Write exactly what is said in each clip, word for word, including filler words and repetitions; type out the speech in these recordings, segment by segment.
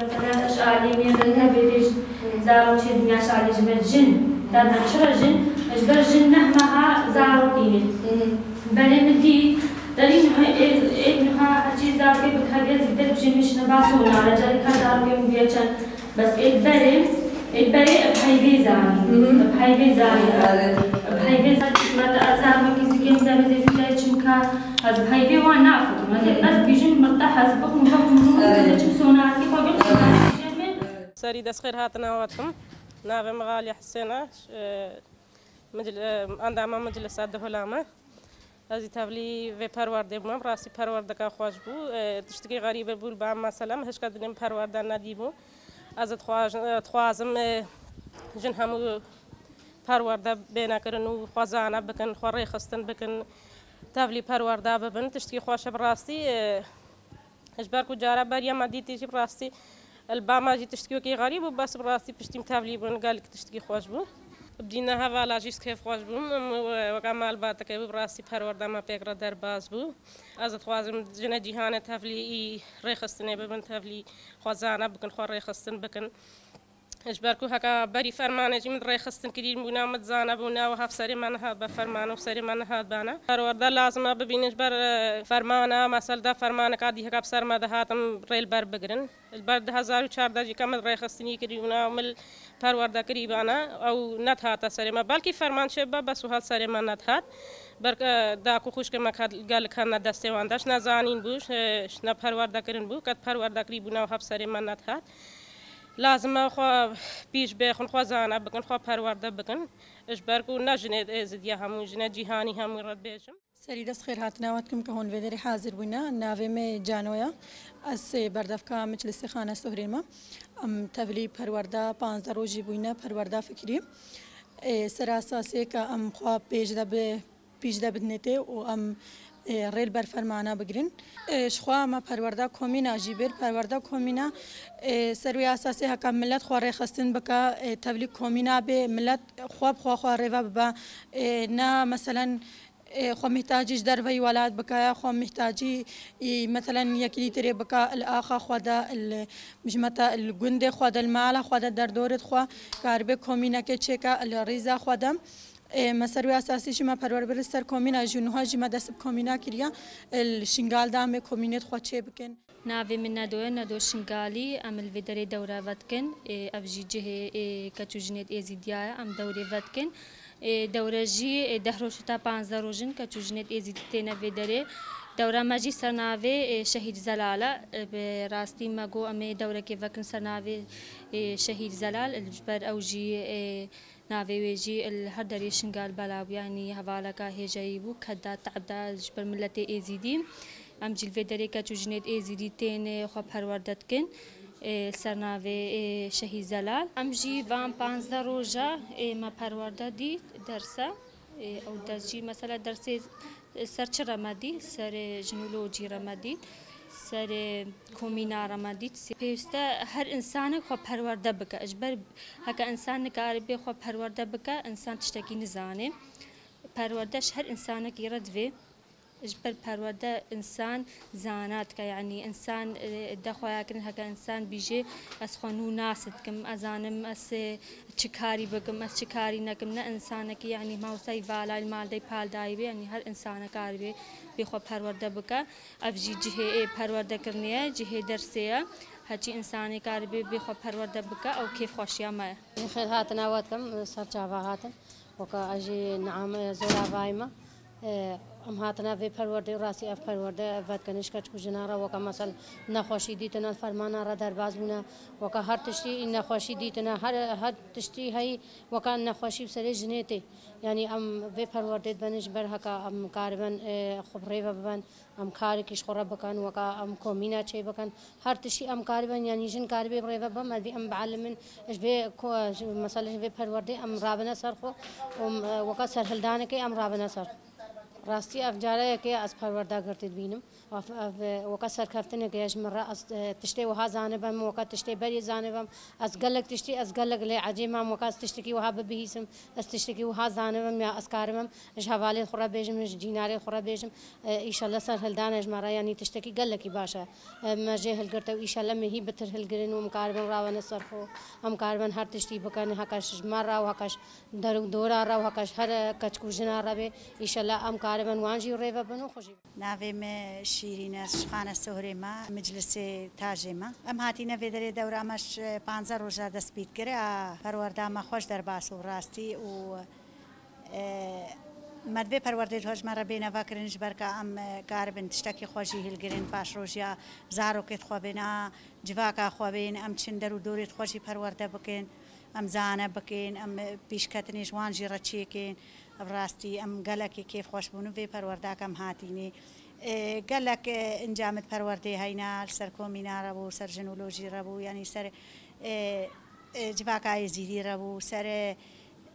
Mesela ez alî min re tevlî zarokê dinya şalî ji ber jin. Dana çira jin? Ji ber jin neh meha zarok tînin. Berê min dî, derî niha, ê, ê niha hecî zarokê bi teviye zîde bi jin mişine ba sonare, carî ka zarokê min bûye çend. Bes ê berê, ê berê bi heyvê zarî. Bi heyvê zarî. Bi heyvê zarî. Mete ez zarokê zî kêm demê zî fikirê çimka ez bi heyvê wan nafikim. Ez ê bes bijim mete ez bixwim, bixwim, bixwim, ez ê çim sonarkî xwe bim sonarkî jemê. Serî dest xêr hatina we dikim. Navê min Xaliye Hisên e. Ş-, e, micl-, e, endama miclisa Duhula me. Ez jî tevlî vê perwerdê bûme. Bi rastî perwerdeka xweş bû. E, tiştekî xerîbê bû, li ba mesela min hişka dinê min perwerde nedîbû. Ez dixwaj-, e, dixwazim, e, jin hemû perwerde bêne kirin û xwe zane bikin, xwe rêxistin bikin, tevlî perwerde bibin. Tiştekî xweş e bi rastî. E, Ji ber ku cara beriya me dîtî jî bi rastî li ba me jî tiştkî wekî xerîb bû, bes bi rastî piştî min tevlî bûn, gelek tiştkî xweş bû. Bi dîna hevala jî kêf xweş bûm, em weka malbateke bû, bi rastî perwerda me pêk re derbas bû. Ez dixwazim jine cîhanê tevlî î rêxistinê bibin, tevlî xwe zane bikin, xwe rêxistin bikin. Ji ber ku heka berî fermanê jî min rêxistin kirî bûna, min zane bûna û heft serê me nihat be ferman û serê me nihat bana. Perwerde lazim e bibînin ji ber, e, fermana, mesel de fermaneka dî heka bi ser me dihat em rê li ber bigirin. Li ber du hezar û çardeh jî ka min rêxistinî kirî bûna û min perwerde kirî bana, ew nedihate serê me. Belkî ferman çêbibe, bes wiha serê me nedihat. Ber, e, da ku xwişkê me ke-, gelek hene destê wan de, ji nezanîn bû, ji, ji neperwerdekirin bû, ke perwerde kirî bûna û heft serê me nedihat. Lazim e xwe pîş bêxin, xwe zane bikin, xwe perwerde bikin. Ji ber ku ne jinê Êzidiya hemû, jinê cîhanî hemû re dibêjim. Serî dest xêr hatina we dikim ke hûn vê derê hazir bûne. Navê me Cano ye. Ez ê berdevka Meclisê Xane Sohrê me. Em tevlî perwerda panzdeh rojî bûyne, perwerda fikirî. Ê, ser esasê ke em xwe pêş de bi pîş de bidinê tê û em, ê, rê li ber fermana bigirin. Ê, ji xwe me perwerda komîna jî bir, perwerda komîna, ê, ser wê esasê heke milet xwe rêxistin bike, ê, tevlî komîna bê, milet xwe bi xwe xwe rêve bibe. Ê, ne meselen, ê, xwe mihtacî ji derveyî welat bike, xwe mihtacî, ê, meselen yekî dîtirê bike, li axa xwe de, li, ji me te, li gundê xwe de, li mala xwe de, derdorê xwe, karibê komînekê çêke, li rîza xwe de. Ê, me ser wê esasî jî me perwer bir li ser komîna jî, niha jî me dest bi komîna kiriye, ê, li Şingal de em ê komînê xwe çê bikin. Navê min Nedo ye, Nedo Şingalî. Em li vê derê dewre vedikin. Ê, ev jî cihê, ê, keç û jinêt Êzîdiya ye. Em dewrê vedikin. Ê, dewre jî, ê, deh roj heta panzdeh roj in, keç û jinêt Êzîdî têne vê derê. Dewra me jî ser navê, ê, Şehîd Zelal e. Ê, bi rastî me got em ê dewrekê vekin ser navê, ê, Şehîd Zelal. Ji ber ew jî, ê, Navê wê jî li her derê Şingal bela bû, yanî hevaleka hêjayî bû, ked da, te'b da ji ber miletê Êzîdî. Em jî li vê derê keç û jinêt Êzîdî tên, ê, xwe perwerde dikin, ê, ser navê, ê, Şehîd Zelal. Em jî van panzdeh roja, ê, me perwerde dît derse. Ê, ew ders jî, mesela dersê ser çi re me dît? Serê, ê, jin û locî re me dît, serê, ê, komîna re me dît. Pêwîste her însanek xwe perwerde bike. Ji ber heke însan nikaribe xwe perwerde bike, însan tiştekî nizane. Perwerde ji her însanekî re divê. Ji ber perwerde însan zana dike, yanî însan, e, de xweya kirin heke însan bîjê, ez xwe nû nas dikim, ez zanim ez, e, çi karî bikim, ez çi karî nekim, ne însanekî, yanî mawsayî valayî li mal de pal dayî bê, yanî her însanek karibê bê xwe perwerde bike. Ev jî cihê ê perwerdekirinê ye, cihê dersê ye. Heçî însanê karibê bê xwe perwerde bike, ew kêfxweşiya me ye. Xêr hatina we dikim, ser çava hatin. Weke ez jî niame zor avayî me. Em hatine vê perwerdê û rastî ev perwerde vedikin ji keçik û jinan re, weke mesel nexweşî dîtine, fermana re derbas bûne, weke her tiştî nexweşî dîtine, her, her tiştî heyî weke nexweşî bi serê jinê tê. Yanî em vê perwerdê dibin ji ber heke em karibin, e, xwe bi rê ve bibin, em karekî ji xwe re bikin, weke em komîne çê bikin. Her tiştî em karibin, yanî jin karibe bi rê ve bibin, em vê em bielimin, ji vê ko-, ji, mesela ji vê perwerdê em rabine ser xwe û em, e, weke serhildanekê em rabine ser xwe. Rastî ev cara yekê ez perwerda girtî dibînim. Ev, ev, e, weke serkeftineke ye ji min re. Ez, e, tiştê wiha zanibim, weke tiştê berî zanibim. Ez gelek tiştî, ez gelek lê ecêb mam, weke ez tiştekî wiha bibihîsim, ez tiştekî wiha zanibim ya ez karibim ji hevalê xwe re bêjim, ji cînarê xwe re bêjim. E, îşallah serhildane ji me re, yanî tiştekî gelekî baş e. E, me jê hilgirte û îşallah me hî bitir hilgirin û em karibin rawene ser xwe. Em karibin her tiştî bikin, heke ji me re û heke ji der û dora re û heke ji her keç û jina re bê. Îşallah em karibin wan jî rêve bin û xwe jî. Navê me Şîrîn e, ji Xane Sohrê me, Miclisê Tajê me. Em hatîne vê derê dewra me ji panzdeh roja dest pê dikire, a perwerda me xweş derbas û rastî û, e, me divê perwerdê ji me re bêne vekirin, ji ber ka em, e, karibin tiştekî xwe jî hilgirin, paşrojiya zarokê xwe bên, a civaka xwe bên, em çin der û dorê xwe jî perwerde bikin, em zane bikin, em, e, pêşketinê ji wan jî re çêkin. Bi rastî em gelekî kêfxweş bûn û vê perwerdek em hatînê. E, gelek, e, encamit perwerdê heyne, li ser komîna re bû, ser jinolojî re bû, yanî ser, e, e, civaka êzîdî re bû, ser, e,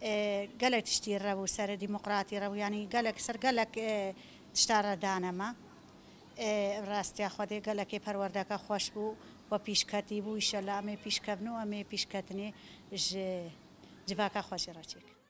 e, gelek tiştî re bû, ser demokratî re bû, yanî gelek, ser gelek, e, tişta re dane me. E, bi rastiya Xwedê gelekê perwerdeke xweş bû, we pîşketî bû, îşellah em ê pîşkevin û em ê pîşketinê ji civaka xwe jî re çêkin.